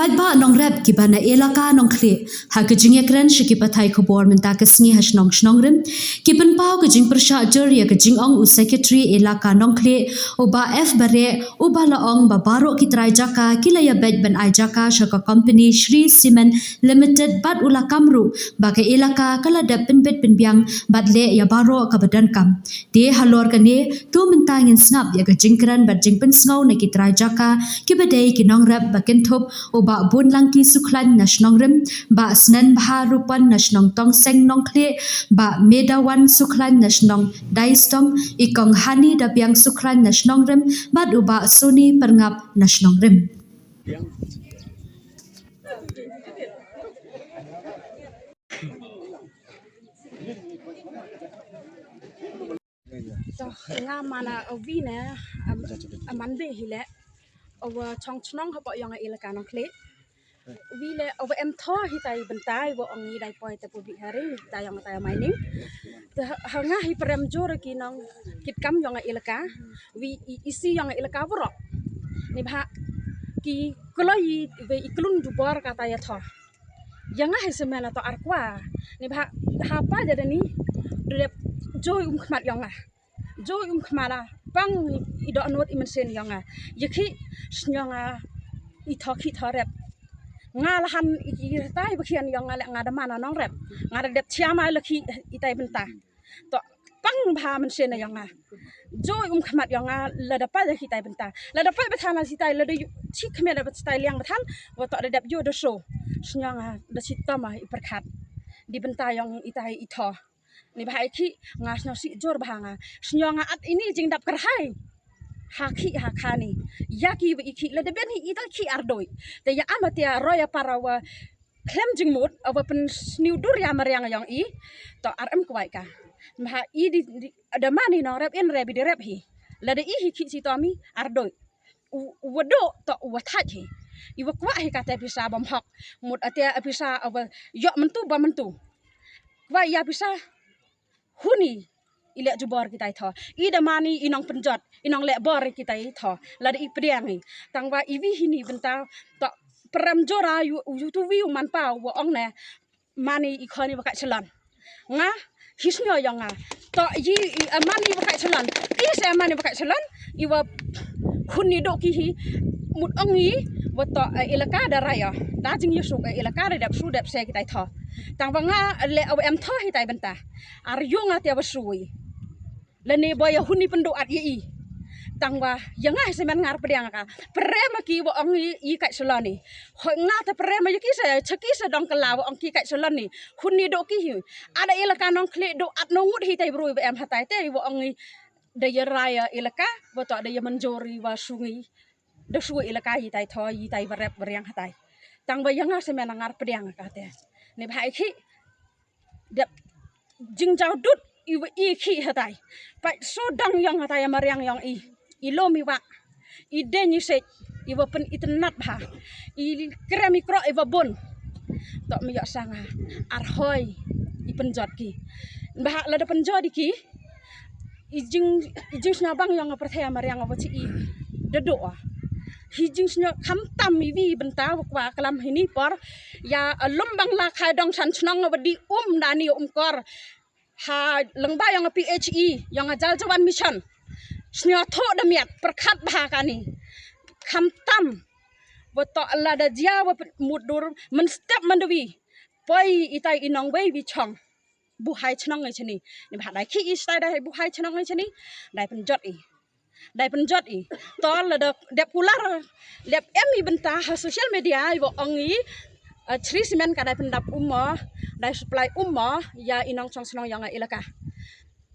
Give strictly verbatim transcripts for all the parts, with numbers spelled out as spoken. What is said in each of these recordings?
Paidbah nongrep kiba na elaka Nongkhlieh, ha ka jingïakren sha ki pathai khubor mynta ka sngi ha shnong Shnongrim, ki pynpaw ka jingpyrshah jur ïa ka jingong u Secretary elaka Nongkhlieh, u Bah F Bareh, uba la ong ba baroh ki trai jaka ki la ïabeit ban ai jaka sha ka company Shree Cement Limited bad u la kam ruh ba ka elaka ka la dep pynbit pynbiang bad leh ïa baroh kaba donkam. Te halor kane, to mynta ngin sngap ïa ka jingkren bad jingpynsngew na ki trai jaka kiba dei ki nongrep ba kynthup u Bah Bunlangki Sukhlain na Shnongrim, Bah Snenbha Rupon na shnong Tongseng Nongkhlieh, Bah Medawan Sukhlain na shnong Daistong, i Kong Hani Dabiang Sukhlain na Shnongrim bad u Bah Sony Pyrngap na Shnongrim. To, nga man a wi ne, am, a man de hi leh, a wa chong chnong hapoh ïong a elaka Nongkhlieh. Wi leh, a wa em tho hi tai bynta, wa ong i dai poi te pu bi hari, tai ïong tai mining. Te ha, ha nga hi prem jur ki nongkitkam ïong a elaka, wi i, i si ïong a elaka baroh. Ni bha ki kloi i, wi i klun jubor ka tai ïa tho. Ïa nga hi semen a to ar kwa. Ni bha ha pa ja dani. Dep joi um khmat ïong nga. Joi um khmat la. Pang i dohnud i mynsiem ïong nga. Ïa ki sñiong nga i tho ki tho rep. Nga la han i, i tai ba khian ïong nga leh nga da man a nongrep. Nga da dep chiama la ki i tai bynta. To pang bha mynsiem ïong nga. Joi um khmat ïong nga lada pa da ki tai bynta. Lada pa ba than a si tai lada yu chi khmat da ba si tai liang ba than. Wa to da dep yu da so. Sñiong nga da si tama i pyrkhat. Di bynta ïong i tai i tho. Ni bha i ki nga sñiong si jur bha nga. Sñiong nga at ini jingdap kyrhai. Ha ki ha khani. Ïa ki ba i ki lada ben hi i tai ki ar doi. Te ïa ama te ïa roi ïa para wa khlem jingmut, a wa pynsniew dur ïa mariang ïong i, to ar em kwai ka. Bha i di, di, da mani nongrep in rep i di rep hi. Lada i hi ki si to mi, ar doi. U, u wa do, to u wa thaj hi. I wa kwah hi kata pisa bam hok. Mut ate a pisa a wa ïok myntu bam myntu. Kwah ïa pisa, huni, i leh jubor ki tai tho. I da mani i nong pynjot, i nong leh bor ki tai tho. Lada i pdiang i. Tang wa i wi hini bynta, to prem jora yu, yu tu wi u man pa wa ong ne. Mani i khoni wa kai salon. Nga, hi sñiong ïong nga. To i, i, a mani wa kai salon. I se mani wa kai salon. I wa huni do ki hi. Mut ong i, wa to, eh, elaka da raya. Da jing yu su, eh, elaka da dep su dep se ki tai tho. Tang wa nga, leh a wa em tho hi tai bynta. Ar yu nga te wa sui. Lane boi a huni pyndu at i i. Tang wa, ïa nga hi semen ngar pdiang ka. Prem ki wa ong i, i kai salon i. Hoi nga te prem ïa ki se, cha ki se dong kala wa ong ki kai salon i. Huni do ki hi. Ada elaka Nongkhlieh do at no ngut hi tai bru wa em ha tai te wa ong i. Da ïa raya elaka, wa to da ïa manjori wa sungi. Da su elaka i tai tho, i tai wa rep wa riang ha tai. Tang wa ïa nga semen ngar pdiang ka te. Ni bha i ki. Dep jingjaw dut i wa i ki ha tai. Pai so dang ïong ha tai a mariang ïong i. I lom i wa. I deng i sej. I wa pyn i tynat bha. I krem i krok i wa bun. To mi ïok sanga. Ar hoi. I pynjot ki. Bha lada pynjot i ki. I jing, i jing sñiawbang ïong a pyrthei a mariang a wa chi i. Da do a. Hi jing sñiaw kham tam i wi bynta wa kwah klam hini por. Ïa, a lum bang la khai dong san chnong wa di um da ni um kor. Ha lengba ïong a P H E, ïong a Jal Jeevan Mission. Sñiaw tho da miat, pyrkhat bha kani. Kham tam. Wa to la da jia wa pyn-, mut dur, men step men da wi. Poi i tai i nong wei wi chong. Bu hai chnong ngai chini. Ni bha dai ki i stai dai bu hai chnong ngai chini. Dai pynjot i. Dai pynjot i. To la da dep kular. Dep em i bynta ha social media i wa ong i. Eh, Shree Cement ka dai pyndap um mo. Dai supply um mo. Ïa i nong chong chnong ïong a elaka.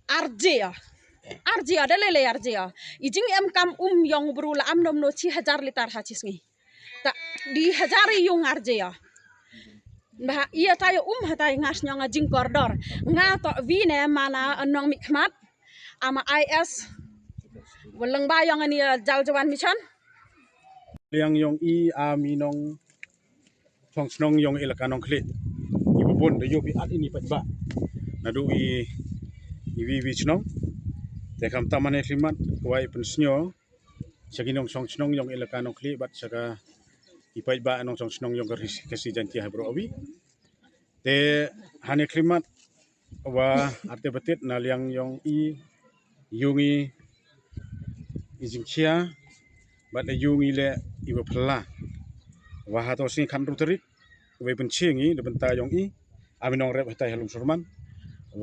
Arjia. Arjia da lele arjia. I jing em kam um ïong bru la am nom no chi hajar litar ha chi sngi. Ta, di hajar i yung arjia. Bha, ïa tai um ha tai nga sñiong a jingkordor. Nga to wi ne mana a nong mi khmat. Ama I S. Wa lengba ïong ani a Jal Jeevan Mission. Liang ïong i a mi nong chong chnong ïong elaka Nongkhlieh. I wa bun da yu bi at ini pat ba. Nadu i, i wi wi chnong. Te kham tam mane khlimat kwai pynsñiaw. Cha ki nong chong chnong ïong elaka Nongkhlieh bad cha ka i paidbah nongshong shnong yong ka Khasi Jaiñtia ha baroh awi. Te hane khyllipmat wa artebatiet na liang yong i, yong i, i jingkhia bad yong i le i wa phylla wa hato sngi khatynru tarik wei pynching i da bynta yong i, a mi nongrep hatai ha Lumshyrman,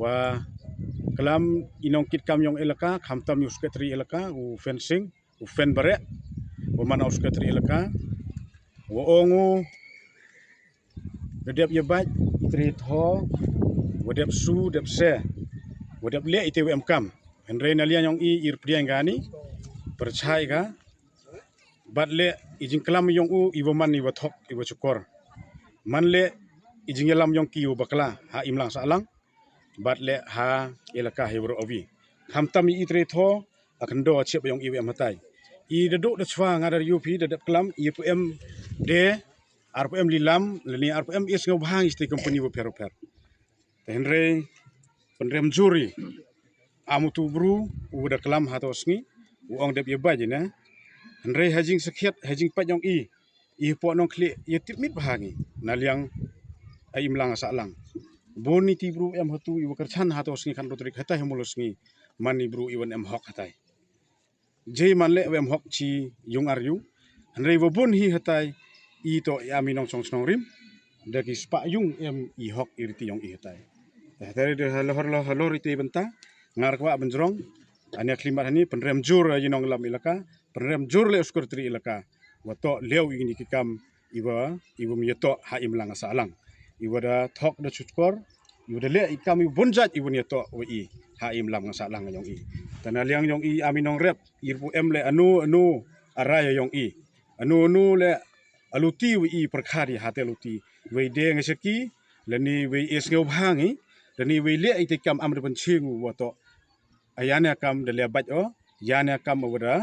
wa klam i nongkitkam yong elaka, khamtam i u sekretari elaka, u Fensing, u Fen Bareh, wa man u sekretari elaka, wa ong u da dep ya bait i tre tho, wa dep su dep se, wa dep leh i te wa em kam. Hynrei na liang yong i, i rpdiang kani, pyrchai ka, bad leh i jingklam yong u i wa man i wa thok i wa chukor. Man leh i jingyalam yong ki wa bakla ha imlang sahlang, bad leh ha elaka hi wa ro awi. Khamtam i tre tho, a khyndaw a chep yong i wa em hatai. I da duk da chwa nga da yu phi da dep klam, i pu em de, ar pu em lilam, lani ar pu em is ngau bhang i sti company wa pher wa pher. Te hynrei pynrem jur i, a mutu bru u da klam hato sngi, u ong dep ya bait i ne. Hynrei ha jingsakhiat, ha jingpait yong i, i po nongkhlieh ya tipmit bha ngi na liang a imlang a sahlang. Bun i ti bru em hatu i wa kyrchan hato sngi khatynru tarik hatai ha mulu sngi, man i bru i wan em hok hatai. Jei man leh wa em hok chi yung ar yung. Hynrei wa bun hi hatai, i to i a mi nongshong shnong rim, da ki spah yung em i hok i riti yong i hatai. Te hatai da halor halor halor i te bynta, ngar kwah bynjrong, ane khyllipmat hani, pynrem jur i nonglam elaka, pynrem jur leh u sekretari elaka, wa to leh i ni ki kam i wa, i wa mi ya to ha imlang a sahlang. I wa da thok da chukor, i wa da leh i kam i wa bun jait i wa ni ya to wa i ha imlang a sahlang yong i. Te na liang yong i a mi nongrep, i pu em le anu anu a rai yong i. Anu anu le a luti wa i pyrkhat i hate luti. Wei de nga shaki, lani wei is ngau bhang i, lani wei leh i te kam am da pynching u wa to. A ya ne kam da leh bait o, ya ne kam wa da,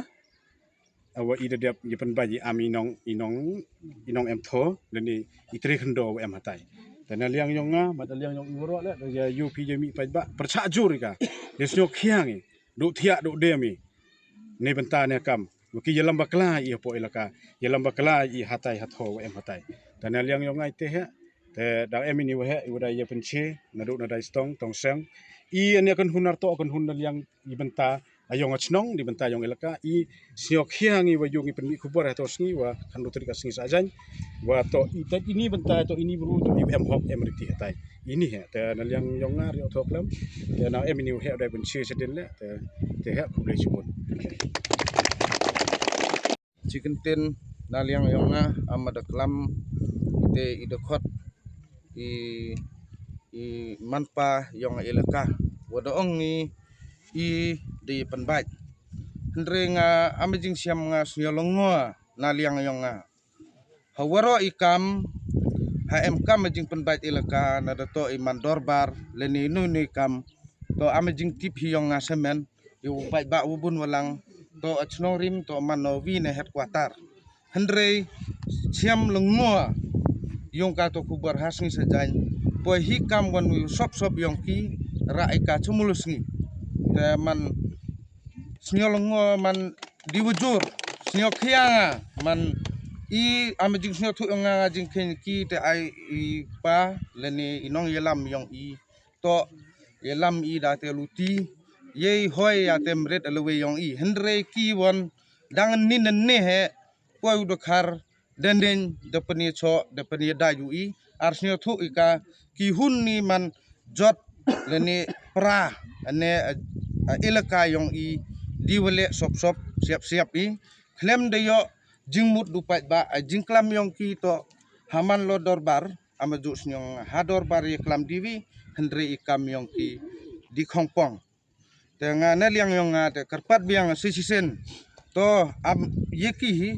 wa i da dep ya pynbait i a mi nong, i nong, i nong em tho, lani i tre khyndaw wa em hatai. Te na liang yong nga, mat na liang yong i wa ro le, da ya yu phi ya mi paidbah, pyrchah jur i ka. Da snyo khiang i, du thiah du dem i. Ne bynta ne kam. Wa ki yalam bakla i hapo elaka, yalam bakla i hatai hatho wa em hatai. Te na liang yong nga i te he, te da em i ni wa he, i wa da ya pynche, na du na dai stong, tong seng. I ane kan hun ar to, kan hun na liang i bynta, a yong a chnong, di bynta yong elaka, i snyo khiang i wa yung i pynmih khubor hato sngi, wa khatynru tarik a sngi sa jaiñ, wa to i tat i ni bynta, to i ni bru, to i em hok, em riti hatai. I ni he, te na liang yong nga ri o thok lam, te na em i ni wa he da pynche sa din le, te, te he khublei chibun. Chi kyntien na liang yong nga, am da klam, i te i da khot, i, i manpa yong elaka. Wa da ong i, i da i pynbait. Hynrei nga am jingsiam nga snyo longwa na liang yong nga. Ha wa ro i kam, ha em kam jingpynbait elaka, na da to i man dorbar, lani nu ni kam, to am jingtip hi yong nga semen, i u paidbah wa bun wa lang, to a chnong rim, to man no wi ne headquarter. Hynrei siam lengua yong ka to khubor ha sngi sa jaiñ, poi hi kam wan wi sop sop yong ki, ra i ka chumul sngi. Te man snyo lengua man di wa jur, snyo khiang a, man i am jing snyo thu yong nga jing khen ki te ai i pa, lani i nong yalam yong i. To, yalam i da te luti, ye hoi ya te mret a lewe yong i. Hynrei ki wan, dang nin ne he, poi u da khar, da nin, da pynye cho, da pynye da yu i, ar snyo thu i ka, ki hun ni man jot, lani pra, ane, a, a elaka yong i, di wa le sop sop, siap siap i, khlem da yo, jingmut du paidbah, a jingklam yong ki to, ha man lo dorbar, am ju snyo nga ha dorbar ya klam diwi, hynrei i kam yong ki di khongpong. Te nga na liang yong nga te kyrpad biang shisien. To am ye ki hi,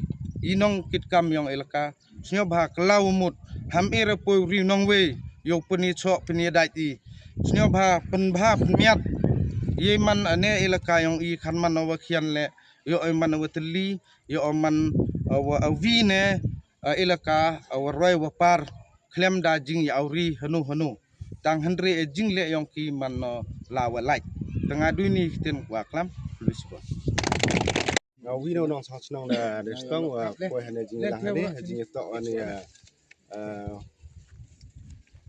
i nongkitkam yong elaka. Snyo bha khlaw mut, ham i re poi ri nongwei, yo pynye cho pynye dait i. Snyo bha pynbha pynmiat. Ye man ane elaka yong i khan man wa khian le, yo i man wa tylli, yo man wa awi ne, a elaka, a wa roi wa par, khlem da jing ya awri hanu hanu. Tang hynrei e jing le yong ki man no la wa lait. Te nga dui ni ktien wa klam, lu sibon. Nga wi na u nongshong shnong da da shtong wa poi hane jingïalang hane ha jingïatoh hane, ah,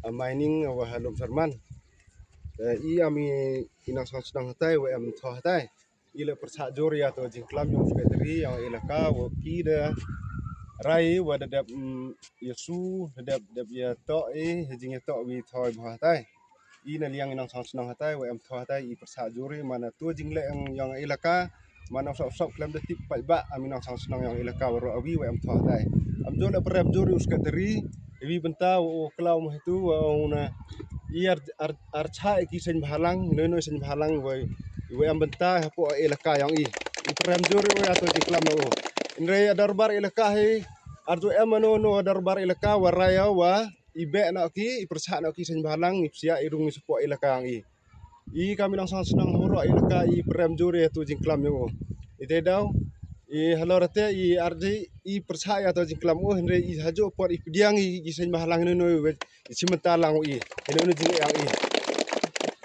ah, mining wa ha Lumsyrman. Eh, i am i nongshong shnong hatai wa em thoh hatai. I la pyrshah jur ïa to jingklam jong u secretary jong i elaka wa ki da rai wa da dep, mm, ïasu da dep dep ïatoh i ha jingïatoh wi thoh i bha hatai. I na liang i nongshong shnong hatai wa em thoh hatai i pyrshah jur i man to jingleh jong i elaka. Man u sop sop klem da tip paidbah am i nongshong shnong jong i elaka wa roh awi wa em thoh hatai. Am jur la pyrem jur i u secretary iwi bynta wa u khlaw mo hitu wa u na i ar ar ar chai ki seng bhalang noi noi seng bhalang wa i wa em bynta hapoh i elaka jong i. I pyrem jur i wa ïa to jingklam na u. Inre ïa dorbar elaka hi ar ju em no no dorbar elaka wa rai wa i beh na ki i pyrshah na ki seng bhalang i psiah i rung i support elaka jong i. I kam i nongshong shnong horo elaka i pyrem jur ïa to jingklam jong u. I te daw i halor te i ardi i pyrshah ïa to jingklam u hynre i hajo por i pdiang i seng bhalang noi noi wa i chimta lang u i. Ino ino jing yang i.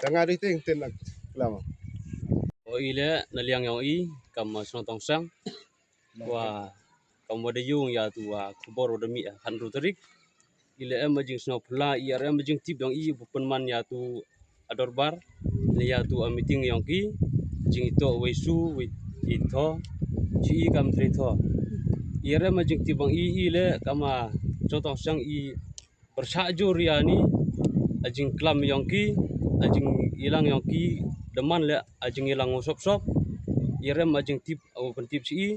Tanga di ting tin lang. Lama. O i le na liang yang i kam shnong tong sang. Wa kam wa da yung ya tu wa khubor wa da mi khan ru tarik. I le em jing shnong pla i ar em jing tip yang i bu penman ya tu adorbar. Ne ya tu a meeting yang ki jing ito wa isu wa ito. Ji i kam tre to. I ar em jing tip yang i i le kam shnong tong sang i pyrshah jur ïa ni a jingklam yong ki a jingïalang yong ki da man le a jingïalang u sop sop. I rem a jingtip u pyntip shi i.